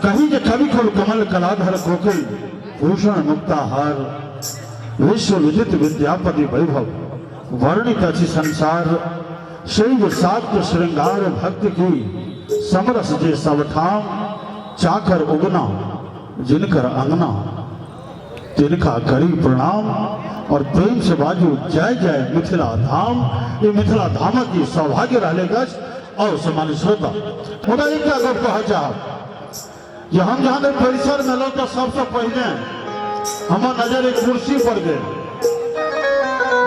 कही जे कवि कुल कमल कलाधर कोकिल भूषण मुक्ताहार, विश्व विदित विद्यापति वैभव वर्णित अछि संसार, शैव सात्व श्रृंगार भक्त की समरस जे सबठाम, चाकर उगना जिनकर अंगना तिनका करी प्रणाम, और प्रेम से बाजू जय जय मिथिला धाम। ये मिथिला धामक ई सौभाग्य रहले अछि। और सम्मानित श्रोता, मुदा एकटा गप कहऽ चाहब जे हम जहाँ धरि परिसर में एलहुँ तऽ सबसँ पहिने हमर नजर एक कुर्सी पर गेल।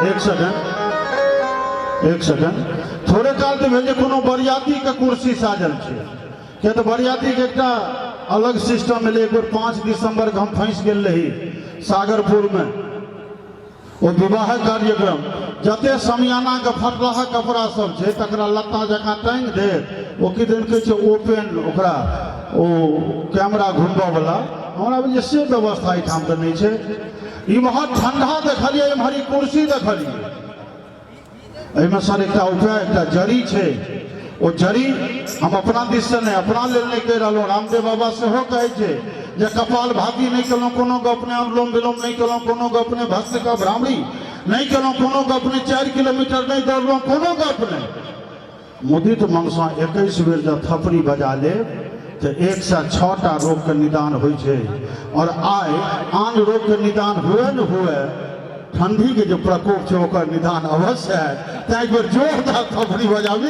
एक सेकंड, एक सेकंड, थोड़े काल तऽ भेल जे कोनो बरियाती के कुर्सी साजल छै, किया तऽ बरियातीके एकटा अलग सिस्टम एलै। एक बेर 5 दिसंबर के हम फँसि गेल रही सागरपुरमे, ओ विवाह कार्यक्रम जते समियानाके फटलाहा कपड़ा सब छै तकरा लत्ता जकाँ टाँगि देत, ओ किदन कहै छै ओपेन, ओकरा ओ कैमरा घुमबऽवला। हमरा भेल जे से व्यवस्था एहिठाम तऽ नहि छै। इम्हर ठंडा देखलियै, इम्हर ई कुर्सी देखलियै। एहिमे सर एकटा उपाय, एकटा जड़ी छै। ओ जड़ी हम अपना दिससँ नहि, अपना लेल नहि कहि रहलहुँ, रामदेव बाबा सेहो कहै छै जे कपाल भाती नहि केलहुँ कोनो गप नहि, अनुलोम विलोम नहि केलहुँ कोनो गप नहि, भस्त्रिका भ्रामरी नहि केलहुँ कोनो गप नहि, 4 किलोमीटर नहि दौड़लहुँ कोनो गप नहि, मुदित मनसँ 21 बेर जँ थपड़ी बजा लेब तऽ 106टा रोगके निदान होइ छै। और आइ आन रोगके निदान हुए न हुए, ठंडीके जे प्रकोप छै ओकर निदान अवश्य है। तैं एक बेर जोरदार थपड़ी बजाबी।